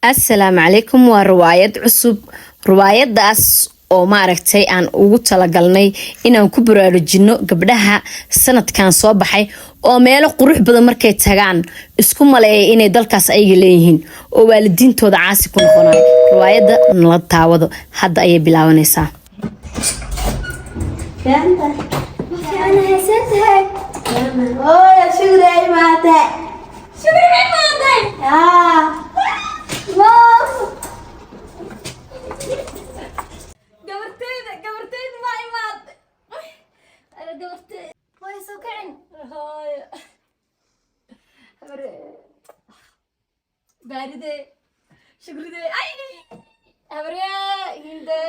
Assalaamu calaykum. Waa riwaayad cusub, riwaayadaas oo maaragtay aan ugu talagalnay inaan ku baraarujino gabdhaha sanadkan soo baxay oo meelo qurux badan markay tagaan isku maleeya inay dalkaas ayaga leeyihiin oo waalidiintooda caasi ku noqonayo. Riwaayadda nala taawado, hadda ayay bilaabanaysaa. Hooyo, shukri ay imaatay. Shukri ma imaatay? Haa. Gabarteyda, gabarteyda ma imaatay? Ana gabarteyda. Hooyo, soo kicin. Hooyo. Habre. Baaride. Shukride. Ay! Habre, hinde.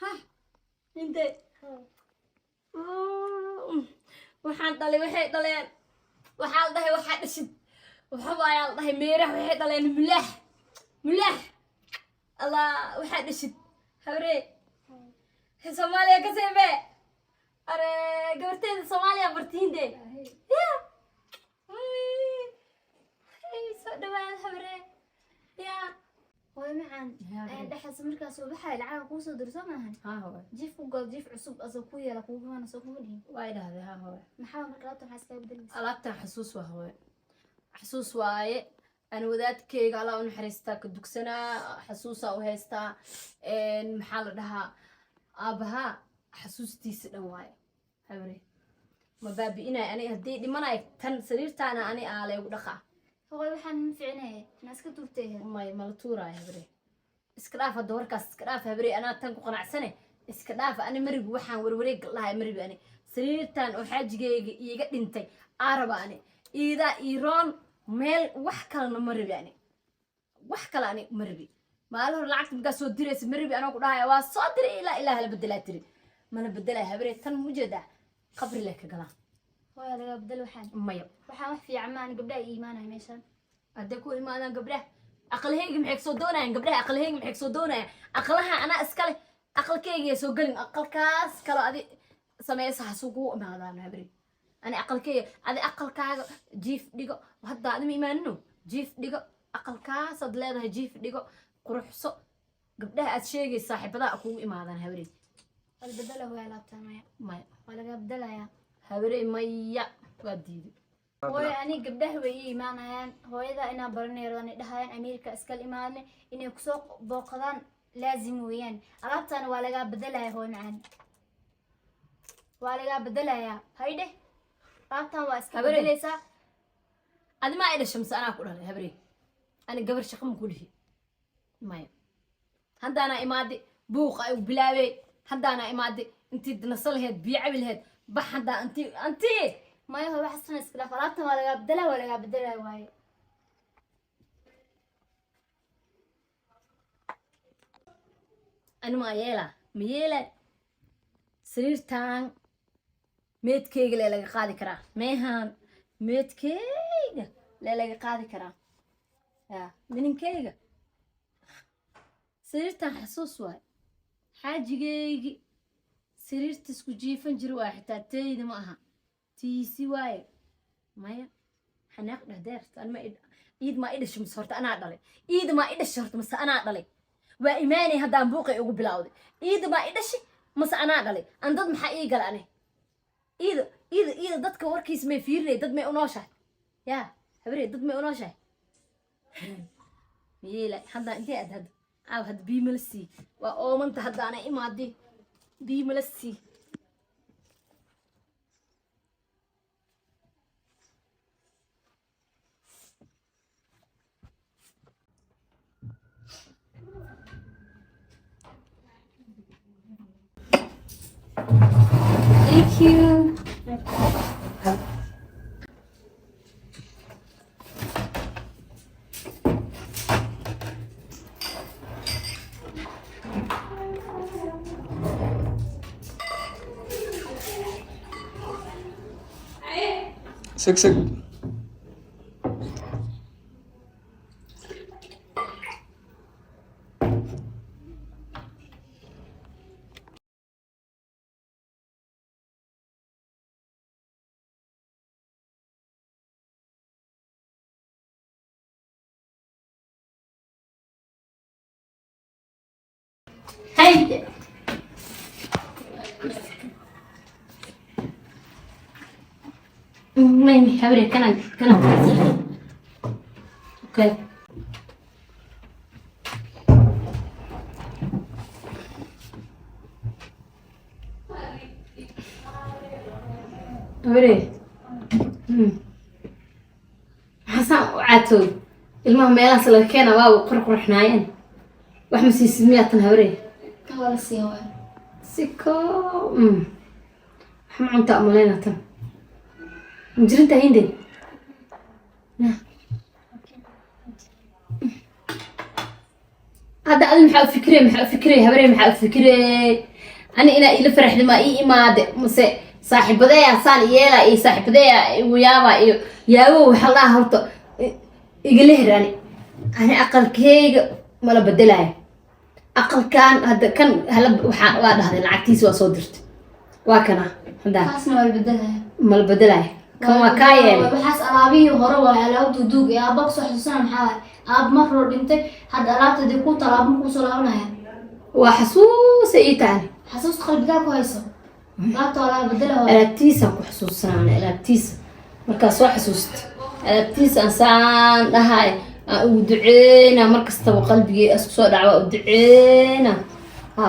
Ha. Hinde. Waxaan dhalay waxay dhaleen. Waxaa la dhahay waxaa dhashid. Waxa waayaa la dhahay meeraha waxay dhaleen mulaax. Mulaax. Allah, waxaa dhashid. Habre. Soomaaliya ka seebe. Are gabarteeda Soomaaliya bartiinde. Ya. Ay, soo dhawaad habre. Ya. Hooyo macaan. Dhexaas markaa soo baxay lacag kuu soo diro soo maahan. Ha hooy. Jiif ku gal, jiif cusub asoo ku yeela kugu hana soo kuma dhihin. Waa idhahdee ha hooy. Maxaa marka laabta maxaa iskaga bedelaysa? Alaabtan xasuus waa hooy. Xasuus waaye. Aan wadaadkeyga Allah u naxariistaa ka dugsanaa, xasuusaa u haystaa. Maxaa la dhahaa? Aabahaa xasuustiisa dhan waaye. Habre. Ma baabi'inay ani haddii dhimanayo tan sariirtaana ani aa laygu dhaqaa. Hooyo, waxaan ma fiicnay. Ma iska tuurtay? May, mala tuuraayo habre. Iska dhaaf hadda warkaas, iska dhaaf habre, anaa tan ku qanacsane iska dhaaf. Ani marigu waxaan warwareeg lahay maribi ani sariirtan oo xaajigayga iiga dhintay aa raba ani iidaa iiroon meel wax kalena ma rabi ani, wax kale ani ma rabi. Maalin hore lacagta markaa soo diraysa ma rabi anoo ku dhahaya waa soo diray ilaa ilaa hala bedelaa tiri, mana bedelaa habre. Tan mujeedaa qabri leh ka galaan. Hooyo, laga bedel waxaan. Maya. Waxaan wax fiican ma aan gabdhaha ii imaanaya meeshan. Hadday ku imaadaan gabdhaha aqalahayga maxay kasoo doonayaan? Gabdhaha aqalahayga maxay kasoo doonayaan? Aqlaha anaa iskale, aqalkayga soo gelin, aqalkaas kalo adi sameysa hasuu kugu imaadaan habri. Ani aqalkayga, adi aqalkaaga jiif dhigo. Hadda adi ma imaanino, jiif dhigo aqalkaasaad leedahay, jiif dhigo, quruxso. Gabdhaha aad sheegaysa saaxiibadaha kugu imaadaan habri. Waa la bedela hooyo alaabtan maya. Maya. Waa laga bedelayaa. Habre, maya, waa diiday. Hooyo, ani gabdhaha way ii imaanayaan. Hooyada inaa baranay rabaan ay dhahayaan Ameerika iskala imaadne inay kusoo booqadaan laazim weeyaan. Alaabtana waa lagaa bedelaya hooyo macaan. Waa lagaa bedelayaa. Haydhe. Alaabtan waa iska Habarey. bedelaysaa. Adi maa i dhasha mise anaa ku dhalay habre? Ani gabar shaqa ma ku lihi, maya. Haddaanaa imaade buuqa ay bilaabey, haddaanaa imaade intii nasa laheyd biyo cabi laheyd bax haddaa anti anti. Maya hooyo, waxaas dhan iska dhaaf. Alaabtan waa lagaa bedelaa, waa lagaa bedelaya waaye. Ani maa yeelaa, ma yeela sariirtan meedkeyga lee laga qaadi karaa, meehaan meedkeyga lee laga qaadi karaa ya mininkeyga. Sariirtan xasuus waay, xaajigeygi sariirta isku jiifan jira waay, xitaa teyda ma aha, tiisi waaye. Maya, xanaaq dhehdeerta anma iid maa i dhashay mise horta anaa dhalay? Iid maa i dhashay horta mise anaa dhalay? Waa imaanay haddaan buuqay ugu bilowday. Iida maa i dhashay mase anaa dhalay? An dad maxaa ii gala ani? Iida iida iida dadka warkiis may fiirinay, dad may unooshahay ya habarey, dad may unooshahay mayeela. Hadda intee aad hadda aaw hadda biyo mala sii, waa oomanta hadda ana imaadi biyo mala sii. Thank you. Sug sug. Hay. May habre kana kana. Okay. Habre. Xasan u caatow. Ilmaha meelahaas laga keena waa qurqurxnaayeen. Wax ma siisid miyaa tan habre? Kan waa la siiya waay. Siko. Wax ma cuntaa umaleynaa tan. Ma jirintaa hinde? Nah. Hadda adi maxaa u fikirey, maxaa u fikirey habarey, maxaa u fikirey? Ani inaa ila faraxda ma ii imaade mase saaxiibadeeya saan yeela iyo saaxiibadeeya igu yaaba iyo yaawo waxaa la dhahaa horta igala her ani. Ani aqalkeyga mala bedelaayo. Aqalkan hadda kan hala waxaa waa dhahday lacagtiisa waa soo dirtay. Waa kana hadda Kaasna waa la bedelaya. Mala bedelaayo. Kan waa kaa yeelay. Waxaas alaabihii hore waay, alaab duuduug ee aabba kusoo xasuusana. Maxaa waay, aab mar hore dhintay, hadda alaabta dee kuu taal, aabba kuusoo laabanaya. Waa xasuusa ii tahay. Xasuusta qalbigaa ku hayso, alaabta waa laga bedela hore. Alaabtiisaan ku xasuusanaan, alaabtiisa markaa soo xasuusta alaabtiisa aan saan dhahay aan ugu duceyna mar kastaba qalbigay isku soo dhaca waa u duceyna ha.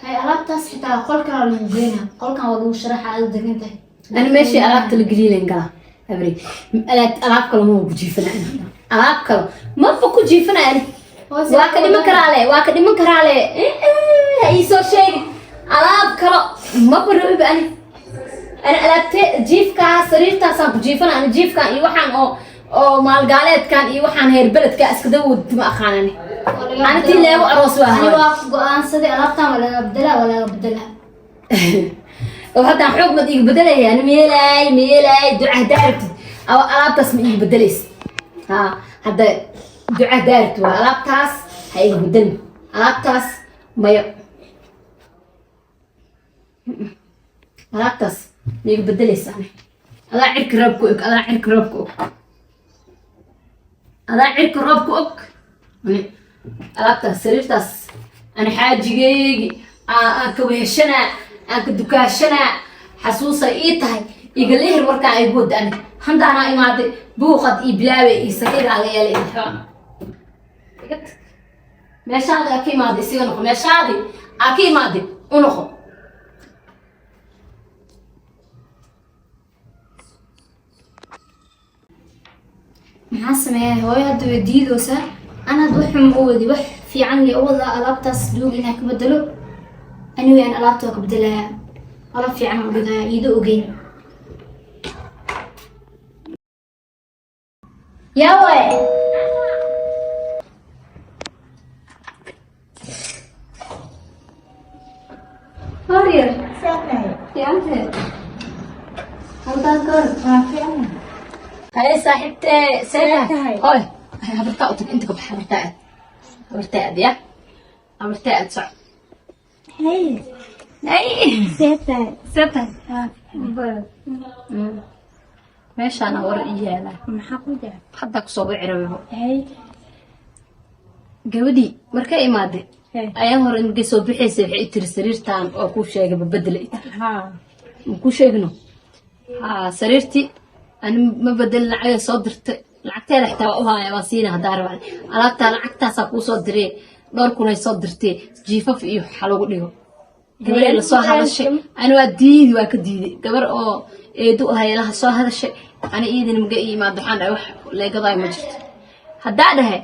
Hay, alaabtaas xitaa qolkan waa lagu geynaa, qolkan waa lagu sharaxa aad u degan tahay. Ani meeshii alaabta la geliilan galaa habre, alaab kale maba ku jiifanaya, alaab kale maba ku jiifanaya ani. Waa ka dhiman karaa le, waa ka dhiman karaa le. Ha ii soo sheegi alaab kalo, maba rabiba ani. Ani alaabte jiifkaa sariirtaasaan ku jiifana ani, jiifkan iyo waxaan oo maalgaaleedkan iyo waxaan heer beledka iska daba wadid ma aqaan ani. Ani tii leegu aroos waa Ani haween. Waa go-aansaday, alaabtan waa laga bedelaa, waa laga bedelaa. Oo haddaan xoog mad iiga bedelaya ani meelaay meelaay duca haddaa aragtid alaabtaas ma iiga bedelaysid ha. Hadda duca haddaa aragtid waa alaabtaas ha iiga bedelin, alaabtaas mayo, alaabtaas ma iiga bedelaysa ani. Adaa cirka roobka og, adaa cirka roobka og, adaa cirka roobka og. Ani alaabtaas sariirtaas ani xaajigeygi aan ka weheshanaa, aan ka dukaashanaa, xasuusay ii tahay. Igala her warkaan ay wada ani handaanaa imaaday buuqad iyo bilaawe iyo sariiraa la yeelay iyo waxba. Iga tag. Meeshaadi aa ka imaaday isiga noqo, meeshaadi aa ka imaaday u noqo. Maxaa sameeyaa hooyo? Hadda way diidoosaa. Ana hadda wax xun ma u wadi, wax fiican le u wadaa. Alaabtaas duug inaan ka bedelo anyway, aan alaabta waa ka bedelayaa, alaab fiican u dhigaya iido ogeyn. Yaa waay. Horyar fiicantee halkaan ka hor haye saaxiibtee see tahay? Hoy, habartaa u tag, inta ka bax, habartaa aad, habartaa aad, ya habartaa aad soc. Hay, see tahay? Meeshaana war ii yaalaa. Maxaa ku jira? Haddaa kusoo wici rabebo. Hay. Gabadhii markay imaade Hey. ayaan hore markay soo bixaysay waxay i tiri sariirtan oo kuu sheegay babedela i tiri. Haa. Ma kuu sheegno ha sariirtii ani ma bedelin, lacagay soo dirtay, lacagteeda xitaa waa u haaya, waa siina haddaa rabaan. Alaabtaa lacagtaasaa kuu soo diree, dhowr kunay soo dirtee, jiifaf iyo waxa lagu dhigo. Gabaree lasoo hadashay ani waa diidi, waa ka diiday. Gabar oo eedu ahay laha soo hadashay ani iidina maga ii imaado, waxaan dhahay wax leegadaay ma jirto haddaa dhahay.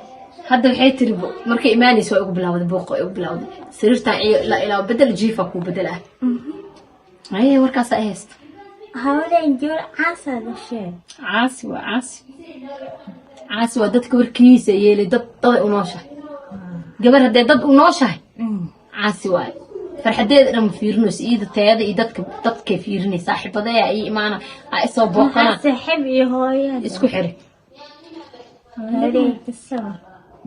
Hadda waxay tiri markay imaanaysa waa igu bilawday buuqa, waa igu bilawday sariirtaan iyo ilaa ilaa bedel jiifa kuu bedelaa. Aye, warkaasaa i haysta. Hawleen joor caasaa dhashee. Caasi waa caasi, caasi waa dadka warkiisa yeelay. Dad daday u nooshahay gabar, haddee dad u nooshahay caasi waaye. Farxadeeda dhan ma fiirinayso iyada teeda iyo dadka, dadkay fiirinay. Saaxiibadeeya ii imaana aa isoo booqana. Maxaa saaxiib iyo hooyada? Isku xiri. Hawleen kasoo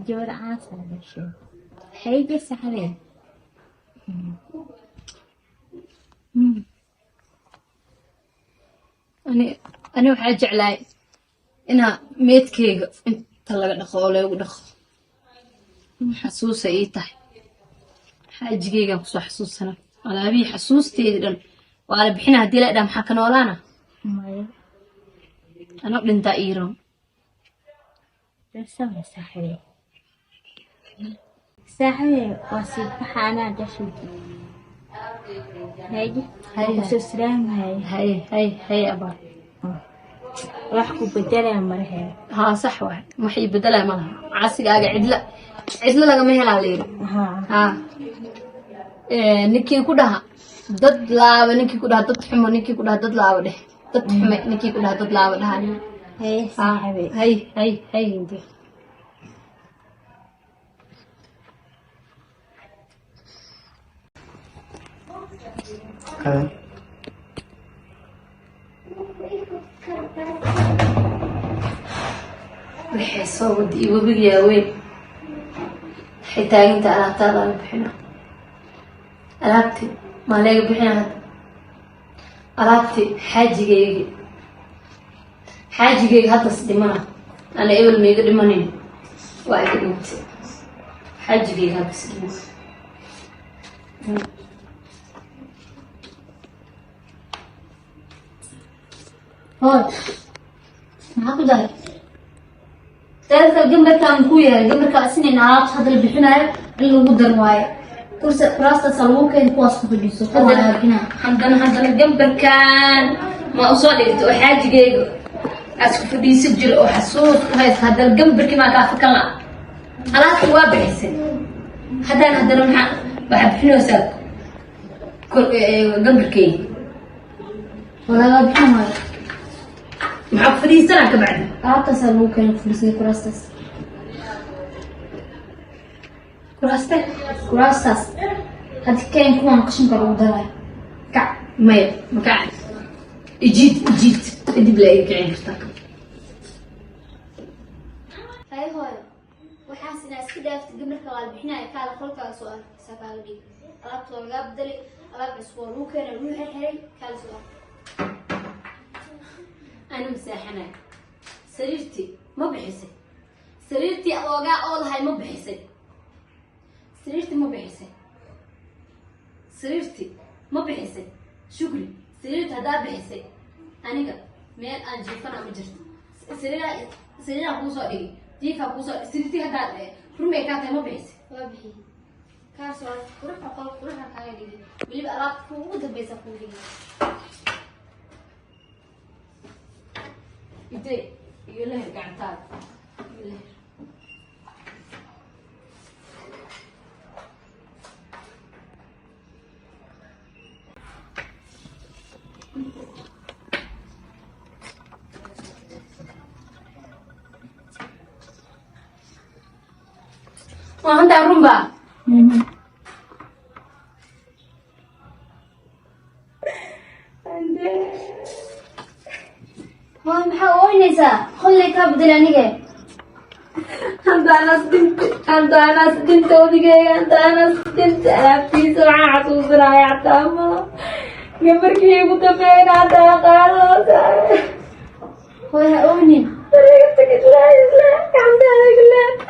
joor caasaa dhashee. Hay jirta habeen. Ani waxaa jeclahay inaa meedkeyga inta laga dhaqo oo leegu dhaqo. Xasuusa ii tahay, xaajigeygaan kusoo xasuusana. Alaabihii xasuusteedii dhan waa la bixina. Haddii la idhaa, maxaa ka noolaana? Maya. Ano dhintaa iiroon. Sawa saaxiibey. Saaxiibey, waa sii baxa anaa dhashay. Haye. Haye. Kusoo salaamaya. Haye, haye, haye abaa. Wax ku bedelaya malahe. Haa, sax waay, wax ii bedelaya ma laha. Casigaaga cidla cidla lagama helaa layidhi. Haa. Haa, ninkii ku dhaha dad laaba, ninkii ku dhaha dad xumo, ninkii ku dhaha dad laaba dheh, dad xume ninkii ku dhaha dad laaba dhaha. Haye saaxiibey. Hay, hay, hay hindi. Haye. Waxay soo wada iyo webiga weyn waxay taaginta. Alaabtaada la bixina, alaabti maa leega bixina hadda? Alaabti xaajigeygi, xaajigeyga haddas dhimana. Ana ebel maiga dhimanin, waa iga dhintay. Xaajigeyga haddas dhimana. Hooy, maxaa ku daray? Teeda gambarkaan ku yahay gambarka. Asinin alaabta hadda la bixinayo in lagu dar waaye. Kursi kuraastaas lagu keeni, kuwaas ku fadhiiso, kuwa la bixinayo. Haddana gambarkan ma usoo dhigto oo xaajigeyga aad isku fadhiisan jiro oo xasuus u haysta. Haddana gambarkii maa kaa fakan la. Alaabta waa bixisay, haddana maxaa waxaa bixinaysaa gambarkeyga? Waa laga bixin waayo. Maxaa ku fadhiisanaa ka bacdi? Alaabtaasaa lagu keeni, ku fadhiisnay kuraastaas. Kuraaste? Kuraastaas hadda keen, kuwan qashinka lagu darayo. Kac. Maya, makac. Ijiid, ijiid, kadib la iga kicin kartaa. Haye hooyo, waxaas inaa iska dhaaftid. Gambarka waa la bixinayo. Kaala qolkaaga soo arkaysaa, kaaga dhigi. Alaabta waa lagaa bedelay, alaab cusub waa lagu keenay, lagu xirxiray. Kaala soo ark. Ana masaaxanayo. Sariirtii ma bixisay? Sariirtii oogaa oo lahay ma bixisay? Sariirtii ma bixisay? Sariirtii ma bixisay, Shukri? Sariirta haddaa bixisay, aniga meel aan jiifana ma jirto. Sariiraa, sariiraa kuusoo dhigay, jiifaa kuusoo. Sariirtii haddaa rumay kaa tahay, ma bixisay? Waa bixiyey. Kaa soo ark, quruxa qol quruxa kaaga dhigi. Weliba alaabta kuwa ugu dambeysa kuu dhigi. Intee iyo leher gacantaada iyo leher. Waa hantaa runbaa. Hooy, maxaa ooynaysaa? Qollay kaa bedel aniga. Hadaanas dhinta, hadaanas dhinta odigeyga, hadaanas dhinta. Alaabtiisa waxaan xasuusanaya xataa ma gabarkii igu dambeeyna hadaa qaado. Hooy, ha ooynin.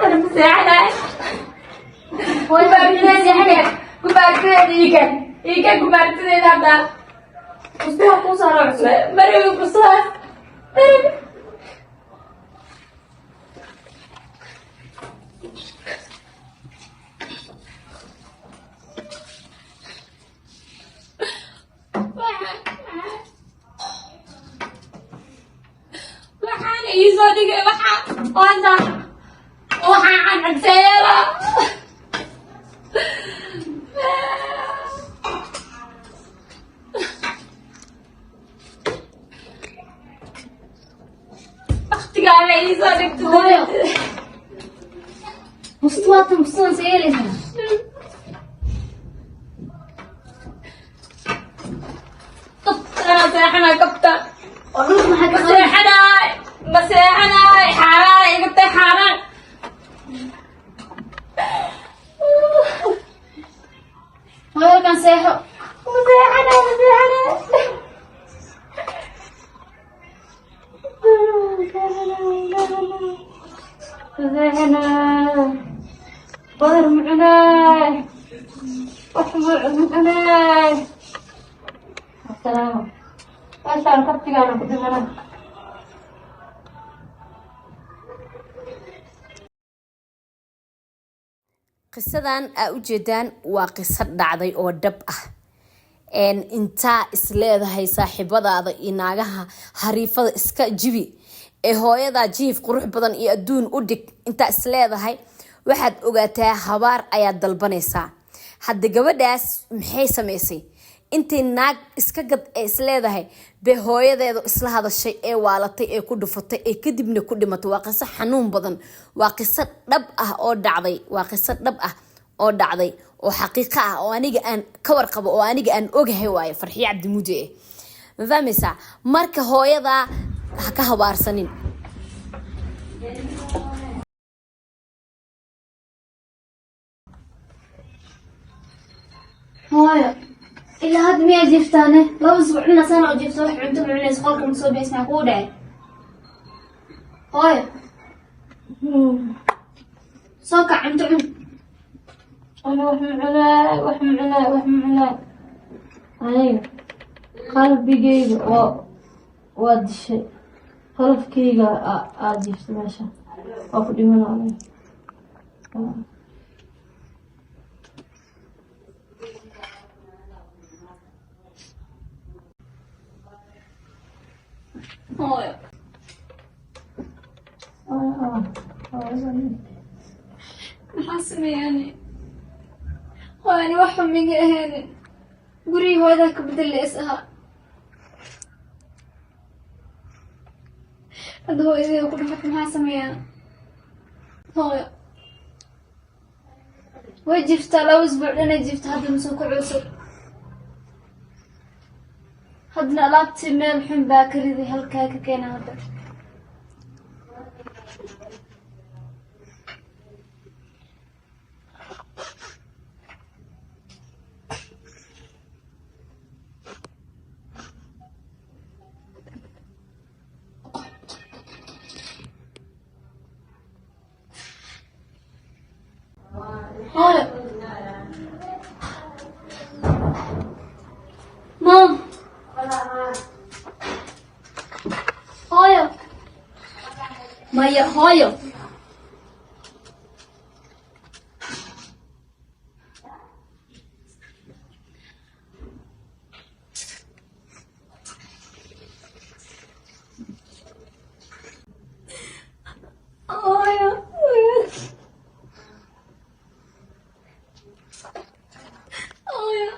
Ana maseexanay. Hooy, ha seexanay. Gubaartideeda iikan, iikan gubaartideeda haddaa. Usbuuca kuu saaro cusub. Mariga kusaas, mariga. Waxaana iisoo dhigay waxa waanta waxaa cancagseela. Waqtigaana iisoo dhigto. Hooyo, bustu waatan, bustudan see yeelaysaa? Anaa seexanaa kabta. Oo dhulka maxaa ka Ma qaban? seexanaay, ma seexanaay. Xaaraan iga tahay, xaaraan. Hooyo, halkan seexo. Ma seexanaay, ma seexanaay. Ma seexanaay. Badar ma cunaay, wax ma cunaay. Asalaamo, meeshaan kabtigaana ku dhimana. Qisadan aa ujeedaan waa qiso dhacday oo dhab ah. Intaa is leedahay saaxiibadaada iyo naagaha hariifada iska jibi ee hooyadaa jiif qurux badan iyo adduun u dhig, intaa is leedahay, waxaad ogaataa habaar ayaad dalbanaysaa. Hadda gabadhaas maxay samaysay? Intay naag iska gad ee is leedahay bay hooyadeeda isla hadashay ee waalatay ee ku dhufatay ee kadibna ku dhimatay. Waa qiso xanuun badan, waa qiso dhab ah oo dhacday, waa qiso dhab ah oo dhacday oo xaqiiqo ah oo aniga aan ka warqabo oo aniga aan ogahay waayo. Farxiyo Cabdimuude ma fahmaysaa? Marka hooyadaa ha ka habaarsanin. Hooyo, ilaa hadda miyaa jiiftaane? 2 usbuuc cuna sana oo jiifta, wax cunto ma cunaysa, qolka ma soo bixis. Maxaa kugu dhacay, hooyo? Soo kac, cunto cun. Ana wax ma cunaay, wax ma cunaay, wax ma cunaay. Aniga qalbigayga waa dishay, qalafkayga aa jiifta meesha, waa ku dhimana aniga. Hooyo. Maxaa sameeyaani? Hooyo, ani wax xumiga ahaynin, gurigii hooyadaa ka bedel is ahaa. Hadda hooyadayda ku dhimatay, maxaa sameeyaa, hooyo? Way jirtaa, 2 isbuuc dhanay jirta, hadda ma soo kacayso. Haddana alaabtii meel xun baa ka riday, halkaa ka keena hadda. Hooyo, mom, hooyo, maya, hooyo. Hooyo, hooyo, hooyo.